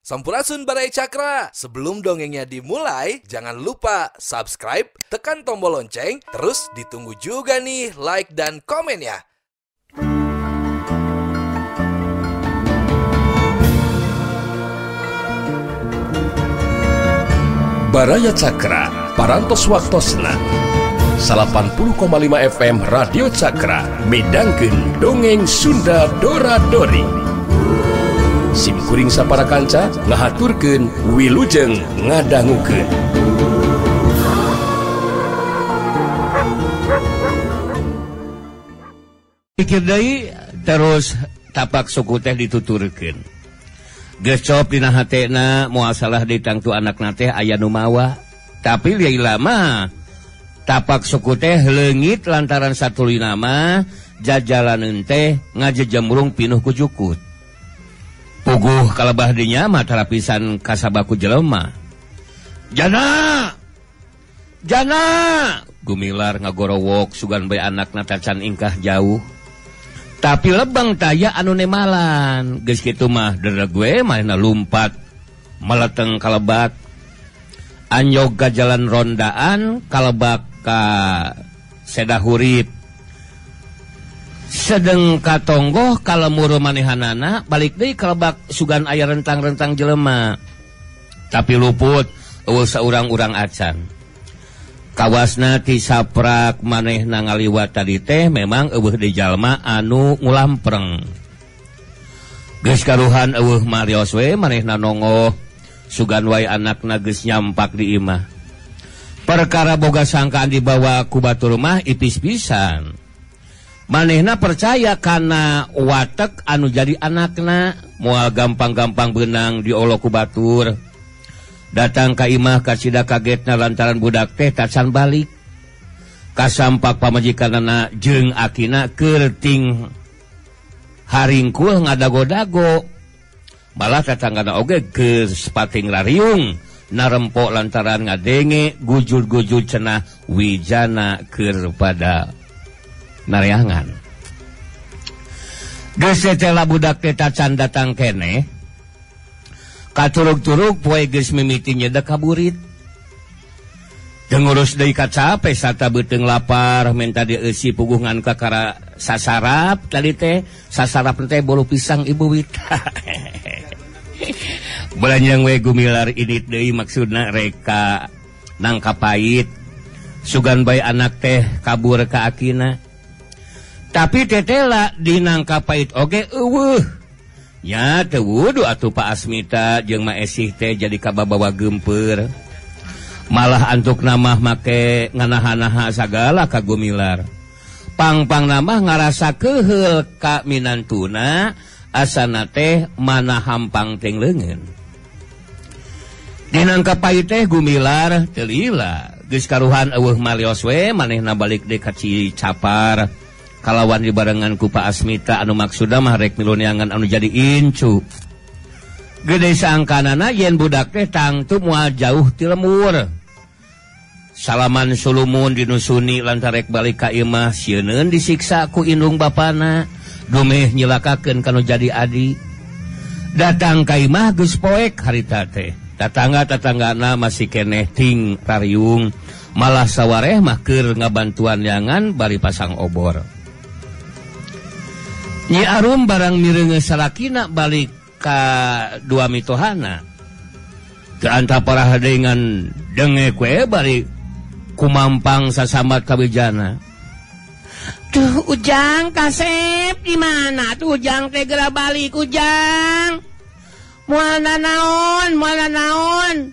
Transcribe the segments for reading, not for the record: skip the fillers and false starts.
Sampurasun Baraya Cakra. Sebelum dongengnya dimulai, jangan lupa subscribe, tekan tombol lonceng, terus ditunggu juga nih like dan komen ya. Baraya Cakra, Parantos Waktosna 80,5 FM Radio Cakra midangkeun dongeng Sunda Dora Dori. Sim kuring sapara kanca ngahaturkeun wilujeng ngadangukeun. Pikir deui terus tapak suku teh dituturkeun. Geus cop dina hatena moal salah ditangtu anakna teh aya nu mawa. Tapi lila mah tapak suku teh leungit lantaran satuluyna mah jajalaneun teh ngajejemrung pinuh ku jukut. Puguh kalebah dinya mah tarapisan kasabaku jelema. Jana! Jana! Gumilar ngagorowok sugan bae anakna tacan ingkah jauh. Tapi lebang taya anu nemalan. Geus kitu mah dereg we manehna lumpat meleteng kalebak. Anjog ka jalan rondaan kalebak ka seda hurip. Sedeng katonggoh kalemur manehanana balik deui kalebak sugan aya rentang-rentang jelema. Tapi luput eueuh saurang-urang acan. Kawasna ti saprak manehna ngaliwat tadi teh memang eueuh di jalma anu ngulampreng. Geus karuhan eueuh marios we manehna nongoh sugan wae anakna geus nyampak di imah. Perkara boga sangkaan dibawa ku batur mah ipis pisan. Manehna percaya kana watek anu jadi anakna moal gampang-gampang beunang diolo ku batur. Datang ka imah kasida kagetna lantaran budak teh tacan balik. Kasampak pamajikanana jeung akina keur ting haringkul ngadago-dago. Malah tatanggana oge geus pating rariung narempok lantaran ngadenge gujur-gujur cenah wijana keur pada nareangan. Geus tetela budak teh tacan datang keneh. Katurug-turug poe geus mimiti nyedek kaburit. Dengurus deui kacape sarta beuteung lapar minta dieusi puguh ngan kakara sasarap tadi teh sasarap teh bolu pisang Ibu Wita. Belanjang we gumilar indit deui maksudna reka nangka pait. Sugan bae anak teh kabur ka akina. Tapi tetela dinangka pait oge eueuh. Nya teu wudu atuh Pak Asmita jeung Ma Esih teh jadi kababawa geumpeur. Malah antukna mah make nganaha-naha sagala ka Gumilar. Pang-pangna mah ngarasa keuheul ka minantuna asana teh mana hampang ting leungeun. Dinangka pait teh Gumilar teu lila. Geus karuhan eueuh malios we manehna balik deui ka Cicapar. Kalawan dibarengan ku Pak Asmita anu maksudna mah rek miluneangan anu jadi incu. Gede sangkanana yen budak teh tangtu moal jauh ti lemur. Salaman sulumun dinusuni lantarek balik ka imah sieuneun disiksa ku indung bapana dumeh nyilakakeun kanu jadi adi. Datang ka imah geus poek harita teh. Tatangga-tatanggana masih keneh ting rariung. Malah sawareh mah keur ngabantuan yangan bari pasang obor. Nyi Arum barang mireunge salakina balik ka dua mitohana. Teu antaparah dengan denge we bari kumampang sasambat kawijana. Tuh Ujang kasep di mana tuh Ujang teh geura balik Ujang. Moal nanaon, moal nanaon.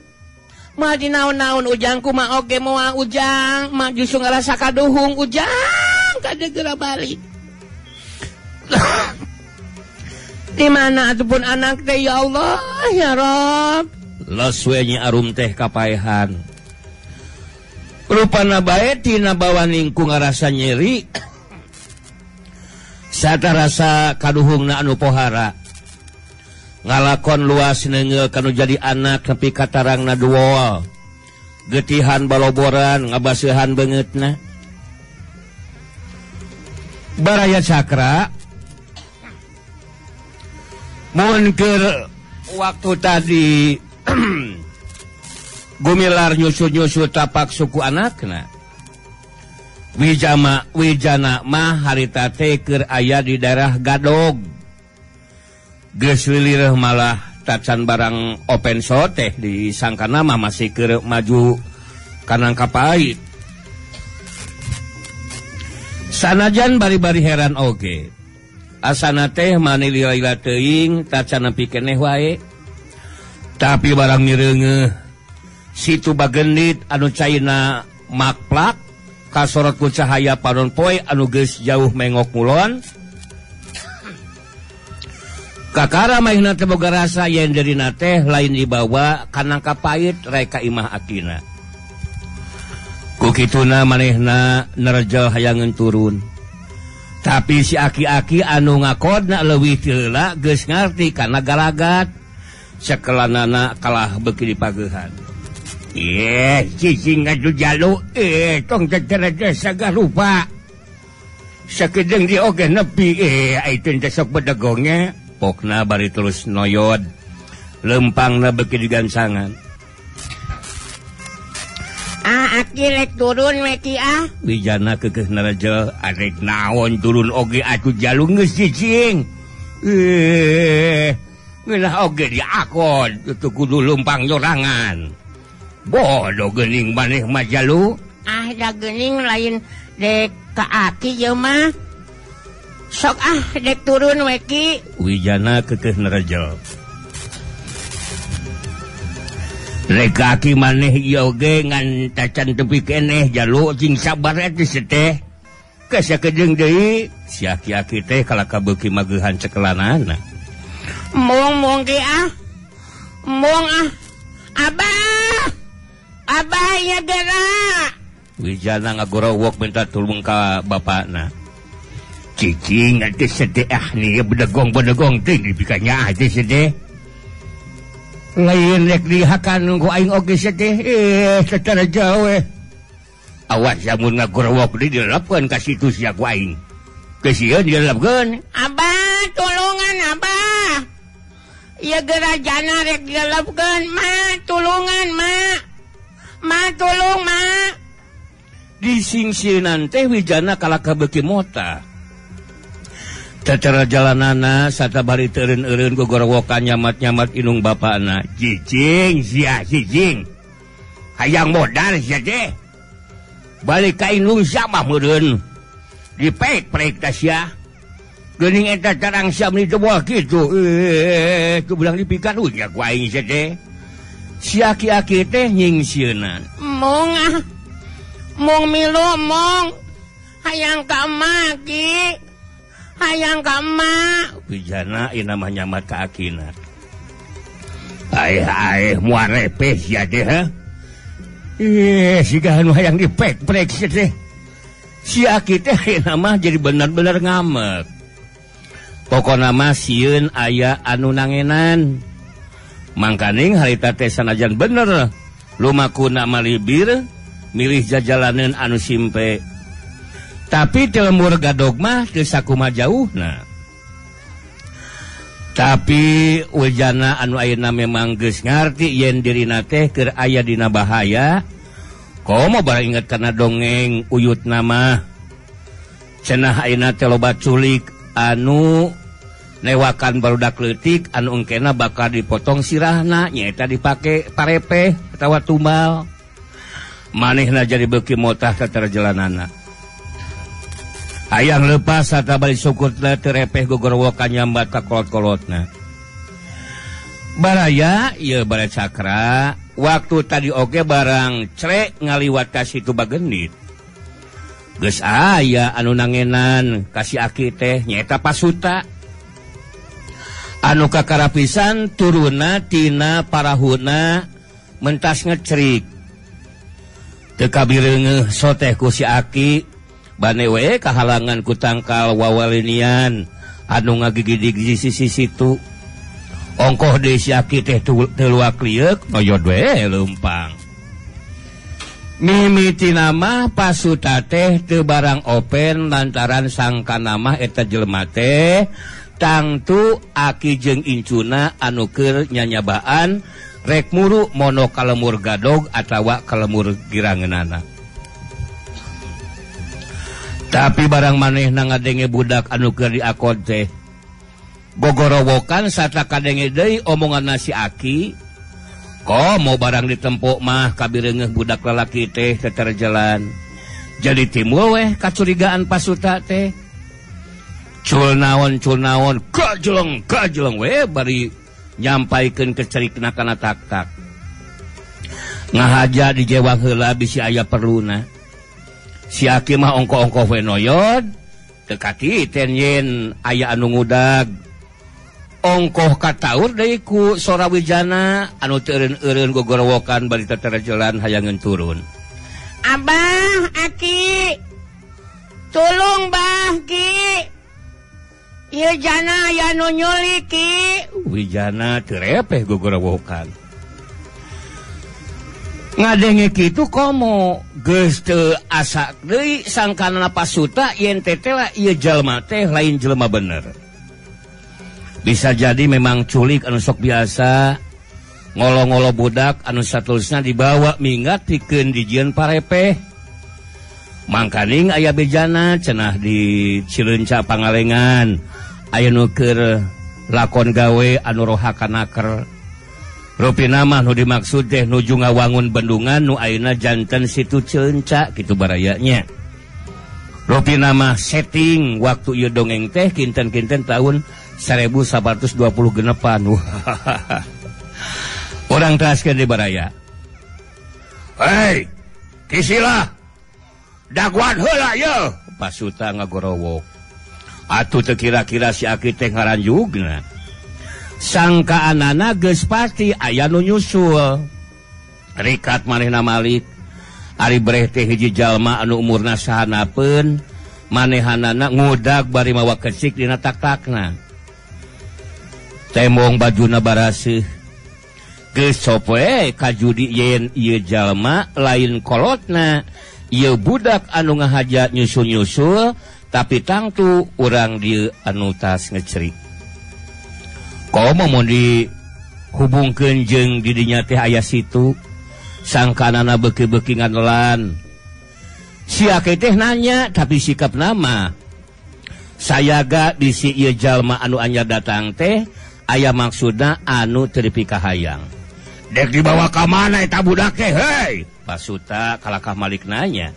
Moal dinaon-naon Ujang kumaha oge moal Ujang, mah justru ngarasa kaduhung Ujang kade geura balik. Di mana ataupun anak teh ya Allah ya Rob. Los we Nyi Arum teh kapaehan. Rupana bae tina bawaning ku ngarasa nyeri. Sarta rasa kaduhungna anu pohara. Ngalakon luas neungeul kanu jadi anak nepi ka tarangna duol. Getihan baloboran ngabaseuhan beungeutna. Baraya Cakra mun keur Waktu tadi Gumilar nyusu-nyusu tapak suku anakna. Wijama Wijana mah harita teh keur aya di daerah Gadog. Geus lilireuh malah tacan barang open shot teh disangkana mah masih keur maju kanang kapait. Sanajan bari-bari heran oge. Asana teh mani lila-lila teuing tacan nepi keneh wae. Tapi barang mireungeuh situ bagendit anu caina makplak kasorot ku cahaya panon poe anu geus jauh mengok ngulon. Kakara maehna teh boga rasa yen dirina teh lain dibawa kana kapait rek ka imah akina. Ku kituna manehna nerjel hayangeun turun. Tapi si aki-aki anu ngakodna leuwih ti heula geus ngarti kana galagat. Sakelanana kalah beuki dipageuhan. Cicing ngadu jalu, tong tetere sagah lupa. Sakedeung di oge nepi, aiteun teh sok bedegongnya. Pokna bari terus noyod. Lempangna beuki digancangan. Ah, aki rek turun we ki ah. Wijana keukeuh narajel, arek naon turun oge atuh jalu geus cicing. Ngeunah oge diakon, teu kudu lempang nyorangan. Bodoh geuning maneh mah jalu. Ah, da geuning lain dek ka aki ieu mah. Sok ah dek turun we ki. Wijana keukeuh nerejel. Rek aki maneh ieu oge ngan tacan tepi keneh jalu cing sabar eta teh. Kasakedeung deui si aki-aki teh kalaka beuki mageuhan cekelanana. Mong-mong ki ah. Mong ah. Abah. Abah ya gerak. Wijana ngagorowok minta tulung ka bapakna. Cicing atuh sedih ah nih bedegong-bedegong teh dipikanya atuh sedih. Lain rek dihakan ku aing oge sedih secara jauh. Awas lamun ngagorowok deui dilepkeun ka situ sia ku aing. Kesieun dilepkeun. Abah tulungan abah. Ya gerak jana rek dilepkeun ma tulungan ma. Ma tolong ma. Disingsieunan teh Wijana kalaka beuki mota. Tetere jalanana satabari teureun-eureun gogorowokan nyamat-nyamat inung bapana. Cicing sia cicing. Hayang modal sia teh. Balik ka inung sama meureun. Dipek-prek ta sia. Geuning eta tarang sia meuni teu moal kitu. Ku belang dipikan unya ku aing sia teh. Si aki-aki teh nyingsieunan. Mong ah. Mong milu mong. Hayang ka emak ki. Hayang ka emak. Wijana ieu mah nyamat ka akina. Aeh moal repeh sia teh ha. Siga anu hayang dipek-prek sia teh. Si aki teh ayeuna mah jadi bener-bener ngamek. Pokona mah sieun aya anu nangenan. Mangkaning harita teh sanajan bener lumakuna malibir milih jajalaneun anu simpe. Tapi ti lembur Gadog mah teu sakumaha jauhna. Tapi Wijana anu ayeuna memang geus ngarti yen dirina teh keur aya dina bahaya. Komo barang inget kana dongeng uyutna mah. Cenah ayeuna teh loba culik anu newakan barudak leutik anu engkena bakal dipotong sirahna nyaeta dipake parepeh atawa tumbal. Manehna jadi beuki motah ka terjalanana. Hayang lepas sarta bari sukutna teu repeh gogorowokan nyambat ka kolot-kolotna. Baraya ieu bare cakra waktu tadi oge barang crek ngaliwat ka situ bagendit. Geus aya anu nangenan ka si aki teh nyaeta pasuta. Anu kakarapisan turuna tina parahuna mentas ngecrik. Teu kabireungeuh soteh ku si aki bane we kahalangan ku tangkal wawalinian anu ngagigidig di sisi situ. Ongkoh deui si aki teh teu luak lieuk noyod we leumpang. Mimitina mah pasuta teh teu barang open lantaran sangkana mah eta jelema teh Tangtu aki jeung incuna anu keur nyanyabaan rek muru mono kalemur gadog atawa kalemur girangeunana. Tapi barang manehna ngadenge budak anu keur diakod teh gogorowokan sarta kadenge deui omongan si aki. Komo barang ditempok mah kabireungeuh budak lalaki teh teterjalan. Jadi timbul weh kacurigaan Pasuta teh. Cul naon kajeleng we bari nyampaikeun kecerikna kana tak-tak. Ngahaja dijewang heula bisi aya perluna. Si aki mah ongko-ongko we noyod, teu katiten yen aya anu ngudag. Ongkoh kataur deui ku Sora Wijana anu teu eureun-eureun gogorowokan bari teterjelan hayangeun turun. Abah, aki, tulung bah ki. Ieu jana aya nu nyulik ki. Wijana teu repeh gogorowokan. Ngadenge kitu komo geus teu asa deui sangkana Pasuta yen teh lah ieu jalma teh lain jelema bener. Bisa jadi memang culik anu sok biasa ngolo-ngolo budak anu satulusna dibawa minggat pikeun dijieun parepeh. Mangkaning aya bejana cenah di Cileunca Pangalengan aya nu keur lakon gawe anu roha kanaker. Rupina mah nu dimaksud teh nuju ngawangun bendungan nu ayeuna janten situ Cileunca kitu barayanya. Rupina mah setting waktu ieu dongeng teh kinten-kinten tahun 1926. Orang teraskeun di baraya. Hei, Kisila. Daguan heula ye. Pasuta ngagorowok. Atuh teu kira-kira si aki teh ngaranjugna. Sangkaanana geus pasti aya nu nyusul. Rikat manehna malik. Ari breh teh hiji jalma anu umurna sahanapeun, manehanana ngudag bari mawa kecik dina tak-takna. Tembong bajuna baraseuh. Geus sop we kajudi yen ieu jalma lain kolotna. Ieu budak anu ngahaja nyusul-nyusul tapi tangtu urang dieu anu tas ngecerik. Komo mun dihubungkeun jeung didinya teh aya situ sangkanana beuki-beuki nganelan. Si aki teh nanya tapi sikap nama sayaga bisi ieu jalma anu anyar datang teh aya maksudna anu teu dipikahayang. Dek dibawa ka mana eta budak teh hei? Pasuta kalakah malik nanya.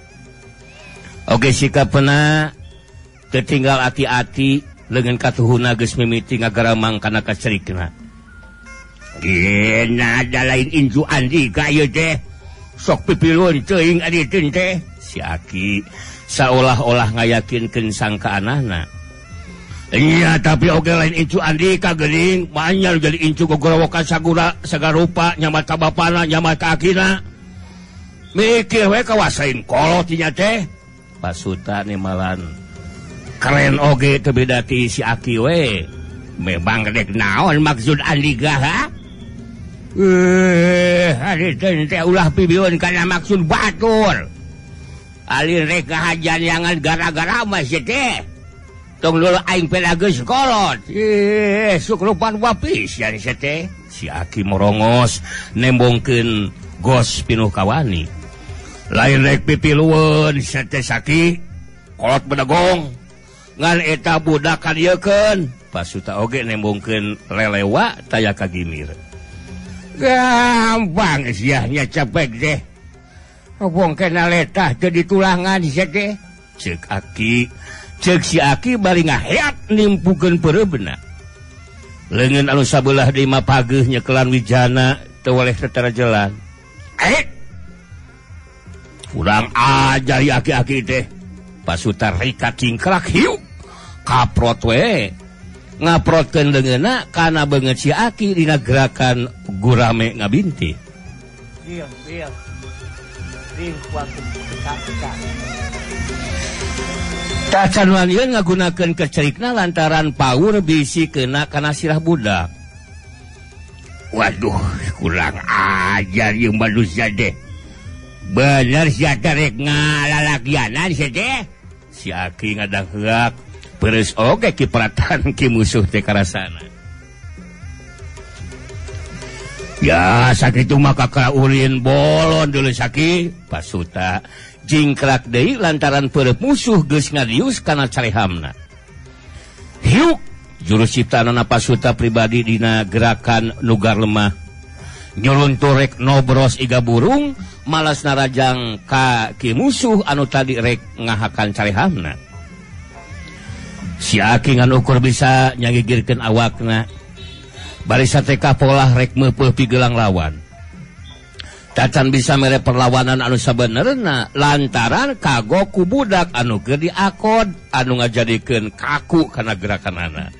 Oke sikapna tertinggal ati-ati leungeun katuhuna geus mimiti ngagaramang kana kacerikna. Gena da lain inju Andika ieu teh. Sok pipilun teuing ari teh. Si aki saolah-olah ngayakinkeun sangkaanana. Iya tapi oge lain incu Andika geuning, manyar jadi incu gogorowokan sagura sagarupa nyamat ka bapana nyamat ka akina. Mikir we kawasain kolot nya teh. Pasuta nemalan keren oge teu beda ti si aki we. Memang rek naon maksud Andika ha? Ari teh ulah pibiun kana maksud batur. Alin rek ngahajan jangan gara-gara mah si teh. Tong lulu aing pela geus kolot. Sok lupan wapis ya si teh. Si aki morongos nembongkeun gos pinuh kawani. Lain rek pipilueun si teh saki kolot bedegong. Ngan eta budak kadiekeun. Pasuta oge nembongkeun lelewa taya kagimir. Gampang siahnya cepek deh. Wong kena letah teu ditulangan sia teh. Ceuk aki, ceuk si aki bari ngaheat nimpukeun peureubna. Leungeun anu sabelah deui mah pageuh nyekelan Wijana teu weleh teterajelan. Kurang ajar aki-aki teh. Pasuta rikat cingkrak hiu. Kaprot we. Ngaprotkeun leungeunna kana beungeut si aki dina gerakan gurame ngabinti. Tacan wanian ngagunakeun kecerikna lantaran paur bisi kena kana sirah budak. Waduh, kurang ajar ieu manusia teh. Bener sia teh rek ngalalakianan sia teh. Si aki ngadangheak Peres oge kipratan ki musuh teh karasana. Ya sakitu mah kakak ulin bolon dulu saki pasuta jingkrak deui lantaran peureup musuh geus ngadius kana carehamna. Hiuk jurus ciptaanana pasuta pribadi dina gerakan nugar lemah. Nyuluntur rek nobros iga burung malas narajang ka ki musuh anu tadi rek ngahakan carehamna. Si Aki ngan ukur bisa nyagigirkeun awakna. Bari sateka polah rek meupeut pigelang lawan. Tacan bisa mere perlawanan anu sabenerna lantaran kagok ku budak anu keur diakod anu ngajadikeun kaku kana gerakanana.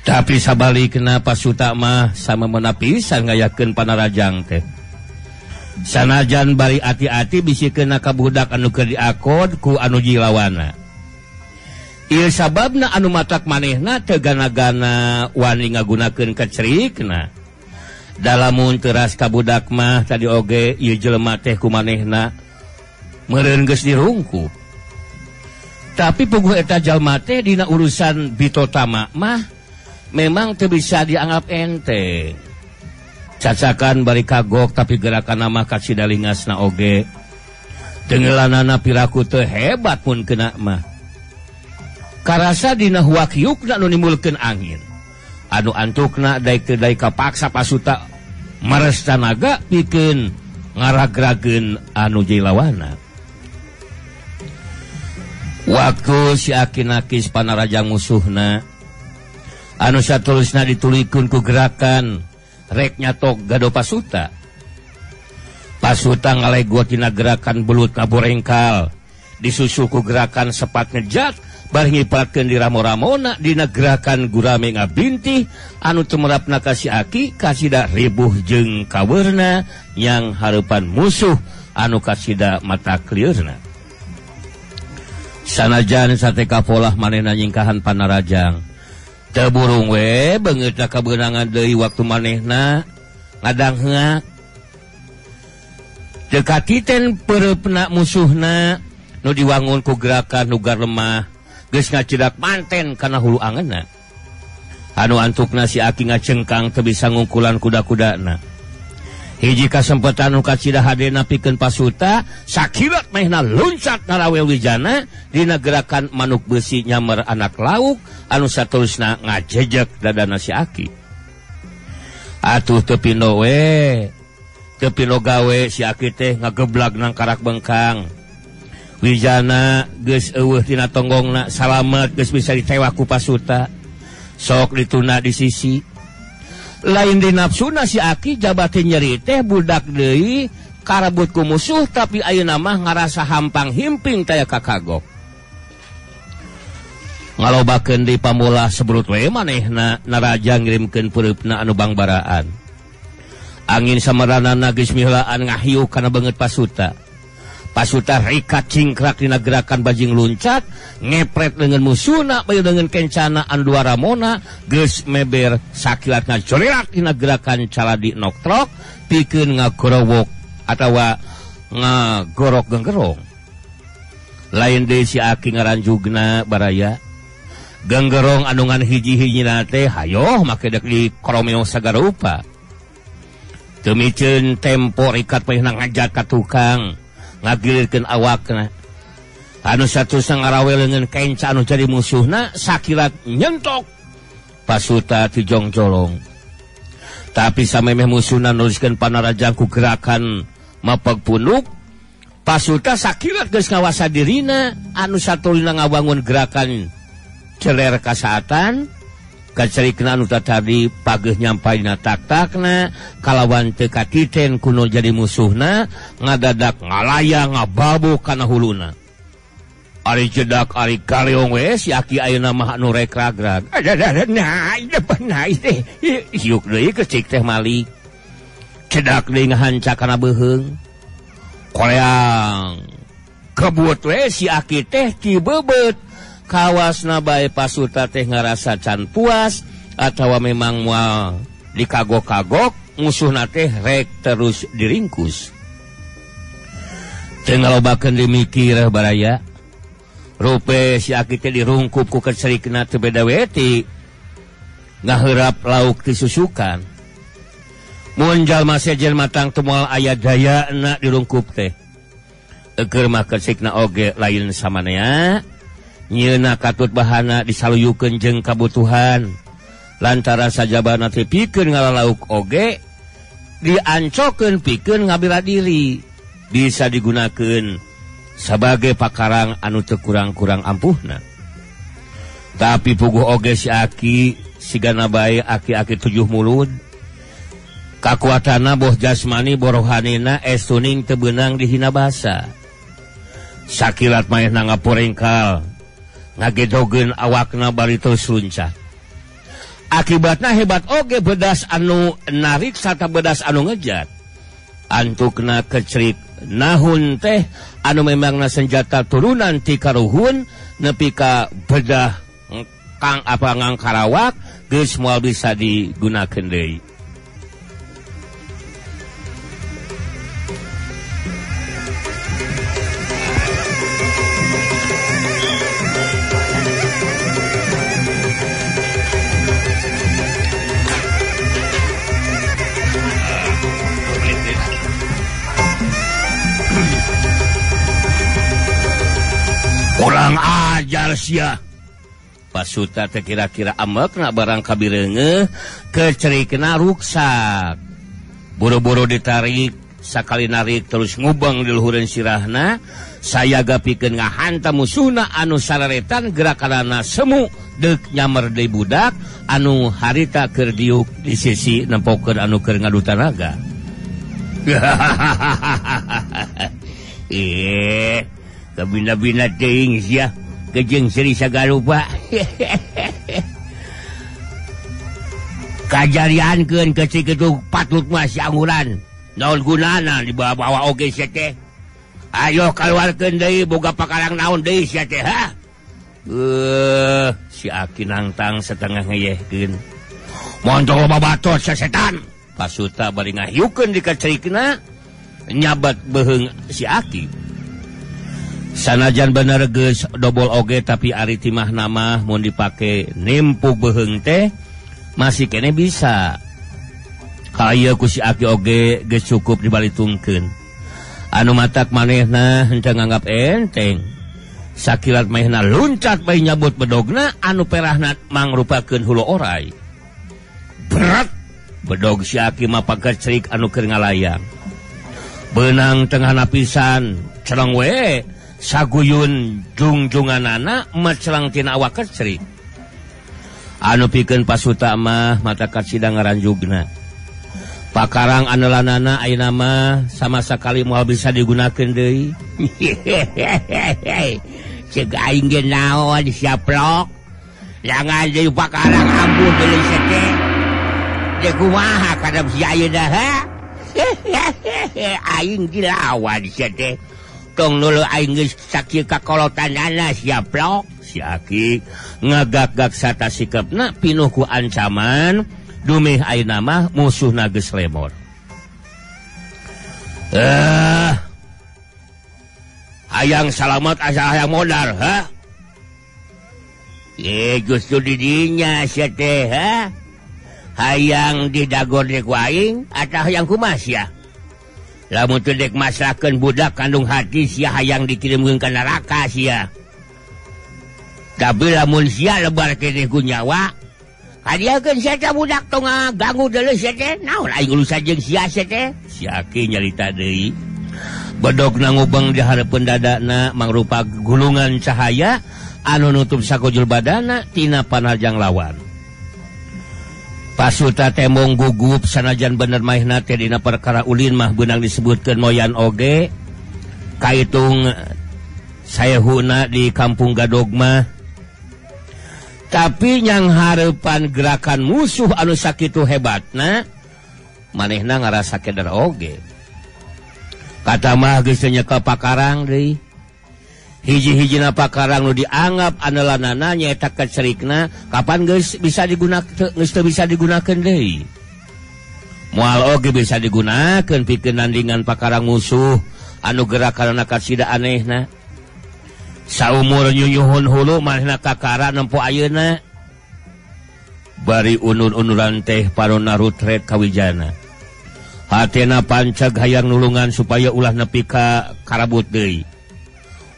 Tapi sabalikna pasuta mah sama menapisan ngayakeun panarajang teh. Sanajan bari ati-ati bisi keuna ka budak anu keur diakod ku anu jilawana. Ieu sababna anu matak manehna teu gana-gana wani ngagunakeun kecerikna. Dalamun teras ka budak mah tadi oge ieu jelema teh ku manehna meureun geus dirungkup. Tapi puguh eta jalma teh dina urusan bitotama mah memang teu bisa dianggap enteng. Cacakan bari kagok tapi gerakan mah kacida lingasna oge. Tenggelanana piraku teu hebat mun kena mah. Karasa dina huakiukna nu nimbulkeun angin. Anu antukna daek teu daek kapaksa pasuta mares tanaga pikeun ngaragrageun anu jilawana. Waktu si Aki nakis panarajang musuhna anu satulusna ditulikeun ku gerakan rek nyatok gado pasuta. Pasuta ngalegot dina gerakan belut ngaborengkal, disusul ku gerakan sepat ngejat bari ngipatkeun di ramo-ramona dina gerakan gurame ngabintih anu tumerapna ka si Aki kasida ribuh jeung kaweurna yang hareupan musuh anu kasida mata klieurna. Sanajan sateka polah manehna nyingkahan panarajang teu burung we beungeutna kabeunangan deui waktu manehna ngadangheak. Teu katiten peureupna musuhna nu diwangun ku gerakan nugar lemah geus ngacidak manten kana hulu angeunna. Anu antukna si Aki ngacengkang teu bisa ngungkulan kuda-kudana. Hiji kasempatan nu kacida hadena pikeun pasuta sakilat manehna luncat narawel wijana dina gerakan manuk besi nyamer anak lauk anu saterusna ngajejek dadana si Aki. Atuh teu pindo we, teu pindo gawe si Aki teh ngageblag nang karak bengkang. Wijana geus eueuh tina tonggongna salamet geus bisa ditewak ku pasuta. Sok dituna di sisi. Lain di nafsuna si Aki jabate nyeri teh budak deui karabut ku musuh tapi ayeuna mah ngarasa hampang himping taya kakagok. Ngalobakeun di pamulah sebrut we manehna naraja ngirimkeun peureupna anu bangbaraan. Angin samaranana geus miheulaan ngahiuk kana beungeut pasuta. Pasuta rikat cingkrak dina gerakan bajing luncat ngepret dengan musuhna bayu dengan kencana anu dua ramona geus meber sakilat ngacorirak dina gerakan caladi noktrok pikeun ngagorowok atawa ngagorok genggerong. Lain deui si Aki ngaranjugna baraya genggerong anu ngan hiji-hijina teh hayoh make dek di koromeo sagarupa. Teu miceun tempo rikat manehna ngajat ka tukang ngagilirkeun awakna. Anu satusna ngarawe leungeun kenca anu jadi musuhna sakilat nyentok pasuta ti jongjolong. Tapi samemeh musuhna nuliskeun panarajang ku gerakan mapeg punuk, pasuta sakilat geus ngawasa dirina anu satulina ngawangun gerakan celer kasaatan kacerikna anu tadi pageuh nyampai dina tak-takna kalawan teu katiten kuno jadi musuhna ngadadak ngalayang ngababu kana huluna. Ari jedak ari galeong we si Aki ayeuna mah anu rek ragrag. Nah, teh hiuk deui kecik teh malik. Cedak deui ngahanca kana beuheung. Koleang kebut we si Aki teh tibebeut. Kawasna bae pasuta teh ngarasa can puas atawa memang moal dikagok-kagok musuhna teh rek terus diringkus. Teu ngalobakeun dimikir baraya. Rupe si Aki teh dirungkup ku kecerikna teu beda weti ngaheurap lauk ti susukan. Mun jalma sejen matang teu moal aya dayana dirungkup teh. Eukeur mah kecerikna oge lain samanea. Nyeuna katut bahana disaluyukeun jeung kabutuhan. Lantaran sajabana teh pikeun ngalalauk oge diancokeun pikeun ngabila diri. Bisa digunakeun sebagai pakarang anu teu kurang-kurang ampuhna. Tapi puguh oge si Aki sigana bae aki-aki tujuh mulud. Kakuatanna boh jasmani boh rohanina estuning teu beunang dihina basa. Sakilat manehna ngaporengkal, ngagedogeun awakna bari terus luncat. Akibatna hebat oge bedas anu narik sarta bedas anu ngejat. Antukna kecerik nahun teh anu memangna senjata turunan ti karuhun nepi ka bedah kang apa ngangkarawak geus moal bisa digunakeun deui. Kurang ajar sia. Pasuta teh kira-kira amekna barang kabireungeuh kecerikna ruksak. Buru-buru ditarik, sakali narik terus ngubeng di luhureun sirahna, sayaga pikeun ngahantam musuhna anu sararetan gerakanana semu deuk nyamer deui budak anu harita keur diuk di sisi nempokeun anu keur ngadu tanaga. Kabina-bina teuing sia kejeng Sri Sagarupa. Kajariankeun ke kitu patut mah si angguran. Naon gunana dibawa-bawa oge sia teh. Ayo kaluarkeun deui boga pakarang naon deui sia teh ha. Si Aki nangtang setengah ngeyehkeun. Montong loba batot sesetan. Pasuta bari ngahiukeun di kacerikna nyabat beuheung si Aki. Sanajan bener geus dobol oge tapi ari timah nama mun dipake nimpu beuheung teh masih kene bisa. Kaya ku si Aki oge geus cukup dibalitungkeun. Anu matak manehna henteu nganggap enteng. Sakilat manehna luncat bae nyabut bedogna anu perahna mangrupakeun hulu orai. Berat bedog si Aki mah pagecerik anu keur ngalayang. Beunang tengah napisan celeng we saguyun jungjunganana mecelang tina awak kecerik. Anu pikeun pasuta mah mata kacida ngaranjugna. Pakarang anelanana ayeuna mah sama sakali moal bisa digunakeun deui. Ceuk aing ge naon siaplok. Jangan deui pakarang ampun deui sete. Deui kumaha kadep si ayeuna ha? Aing dilawan sia teh. Tong nulu aing geus sakieu kakolotanana siaplok. Si Aki ngagak-gak sata sikepna pinuh ku ancaman dumeh ayeuna mah musuhna geus lemor. Hayang salamat asa hayang modal ha? Gustu didinya sia teh ha? Hayang didagor ku aing atau hayang kumaha sia? Lamun teu dek masrahkeun budak kandung hati sia hayang dikirimkeun ka neraka sia. Tapi lamun sia lebar keneh ku nyawa, hadiahkeun sia teh budak tong ganggu deuleu sia teh. Naon aing urusan jeung sia sia teh? Si Aki nyarita deui. Bedogna ngubeng di hareupeun dadana mangrupa gulungan cahaya anu nutup sakujur badana tina panarjang lawan. Pasuta tembong gugup sanajan bener maehna teh dina perkara ulin mah beunang disebutkeun moyan oge kaitung sayehuna di kampung Gadog mah. Tapi yang hareupan gerakan musuh anu sakitu hebatna manehna ngarasa keder oge. Kata mah geus teu nyekel pakarang deui. Hiji-hijina pakarang nu dianggap anelanana nyaeta kecerikna kapan geus bisa digunakeun geus teu bisa digunakeun deui. Moal oge bisa digunakeun pikeun nandingan pakarang musuh anu gerakanna kasida anehna. Saumur nyunyuhun hulu manehna kakara nempo ayeuna. Bari unur-unuran teh parona rutret kawijana. Hatena pancag hayang nulungan supaya ulah nepi ka karabut deui.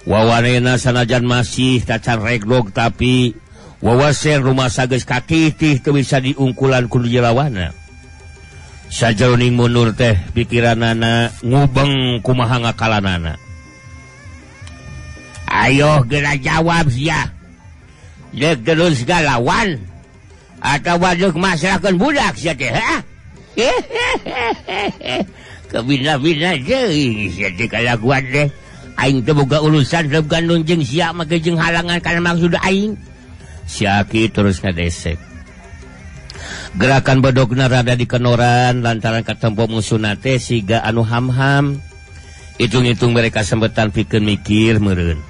Wawanena sanajan masih tacan regdog tapi wawasen rumah geus kakitih teu bisa diungkulan ku jelawana. Sajeroning mundur teh pikiranana ngubeng kumaha ngakalanana. Ayo geura jawab sia. Deuk terus galawan atawa deuk masrahkeun budak sia teh ha? Kebina-bina deui sia teh kalakuan teh. Aing teh boga urusan rep gandung jeung sia make jeung halangan kana maksud aing. Si Aki terus ngadesek. Gerakan bedogna rada dikenoran lantaran katempo musuhna teh siga anu ham-ham. Hitung-hitung mereka sembetan pikeun mikir meureun.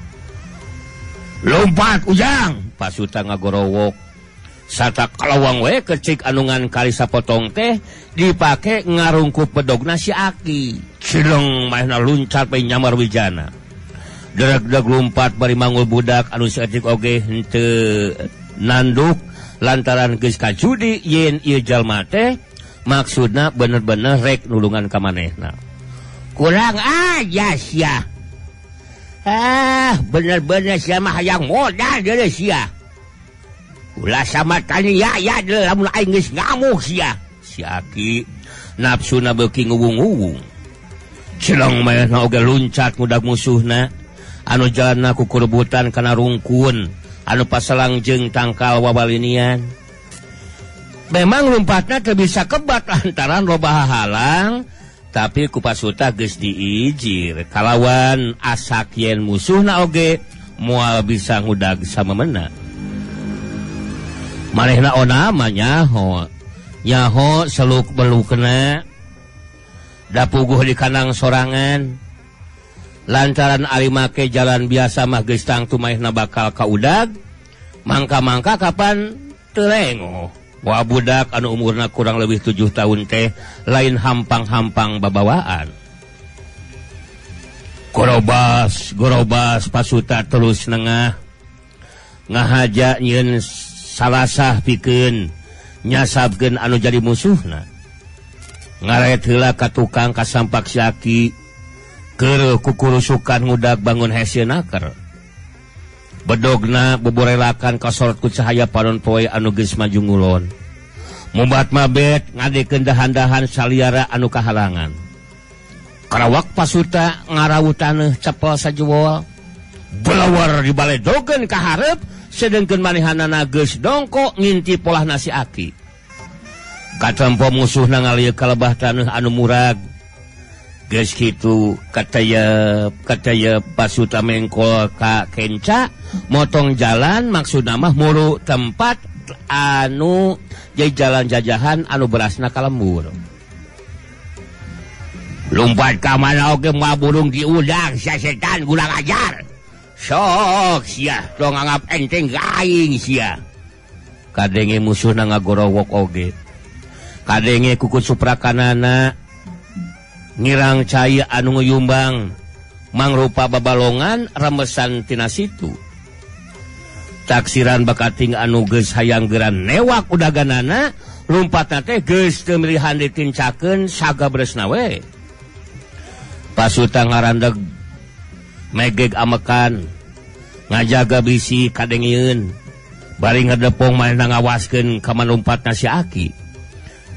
Lompat Ujang, pasuta ngagorowok. Sata kalawang we kecik anu ngan kali sapotong teh dipake ngarungkup bedogna si Aki. Cileng manehna luncat we nyamar wijana. Dereg-dereg lumpat bari mangul budak anu saeutik oge henteu nanduk lantaran geus kajudi yen ieu jalma teh maksudna bener-bener rek nulungan ka manehna. Kurang aja sia. Ah, bener-bener sia mah hayang modal deui sia. Ulah sama tani ya ya lamun aing geus ngamuk sia. Si Aki nafsuna beuki nguwung-nguwung. Cileng manehna oge luncat ngudag musuhna anu jalanna kukurebutan kana rungkun anu paselang jeung tangkal wawalinian. Memang lompatna teu bisa kebat lantaran loba halang, tapi ku pasuta geus diijir kalawan asak yen musuhna oge moal bisa ngudag samemena. Manehna ona mah nyaho nyaho seluk belukna da puguh di kanang sorangan. Lantaran ari make jalan biasa mah geus tangtu manehna bakal kaudag, mangka-mangka kapan teu lengoh. Wah budak anu umurna kurang lebih 7 tahun teh lain hampang-hampang babawaan. Gorobas gorobas pasuta terus nengah ngahaja nyieun salasah pikeun nyasabkeun anu jadi musuhna. Ngaret heula ka tukang kasampak si Aki keur kukurusukan ngudag bangun hese naker. Bedogna beborelakan kasorot ku cahaya panon poe anu geus maju ngulon. Mumbat mabet ngadekeun dahan-dahan saliara anu kahalangan. Karawak pasuta ngarawu taneuh cepel sajuwol. Belawar dibaledogeun ka hareup sedengkeun manehanana geus dongkok nginti polah nasi Aki. Katempo musuhna ngalieu ka lebah taneuh anu murag. Geus kitu katayep katayep pasuta mengkol ka kenca motong jalan maksudna mah muru tempat anu jadi jalan jajahan anu berasna ka lembur. Lompat ka mana oge moal burung diudag sia setan kurang ajar. Sok sia tong nganggap enteng ka aing sia. Kadenge musuhna ngagorowok oge. Kadenge kuku suprakanana ngirang cai anu nguyumbang mangrupa babalongan remesan tina situ. Taksiran bakating anu geus hayang geura newak udaganana lumpatna teh geus teu milihan ditincakeun sagabresna we. Pasuta ngarandeg megeg amekan ngajaga bisi kadengieun bari ngedepong manehna ngawaskeun ka manumpatna si Aki.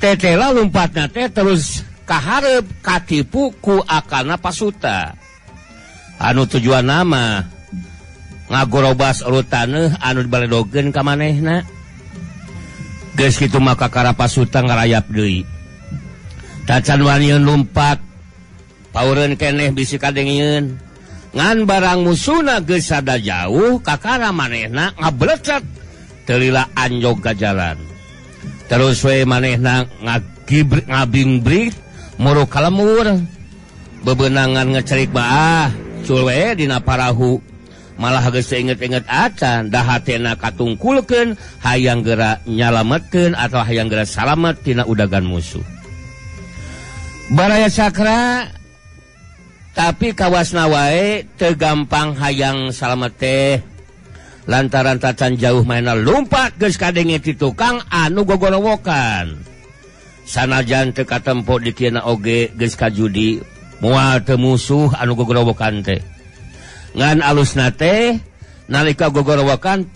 Tetela lumpatna teh terus kaharep katipu ku akalna pasuta. Anu tujuan nama ngagorobas urut taneuh anu dibaledogeun ka manehna. Geus kitu mah kakara pasuta ngarayap deui. Tacan waniun lumpat paureun keneh bisi kadengieun. Ngan barang musuhna geus sada jauh kakara manehna ngablecet teu lila anjog ka jalan. Terus we manehna ngabingbrik muru kalemur. Bebenangan ngecerik baah cul we dina parahu. Malah geus inget-inget acan da hatena katungkulkeun hayang geura nyalametkeun atau hayang geura salamet tina udagan musuh. Baraya Sakra Tapi kawasna wae teu gampang hayang salamet teh. Lantaran tacan jauh mainna lumpat geus kadenge ti tukang anu gogorowokan. Sanajan teu katempo dikieuna oge geus kajudi moal teu musuh anu gogorowokan teh. Ngan alusna teh nalika gogorowokan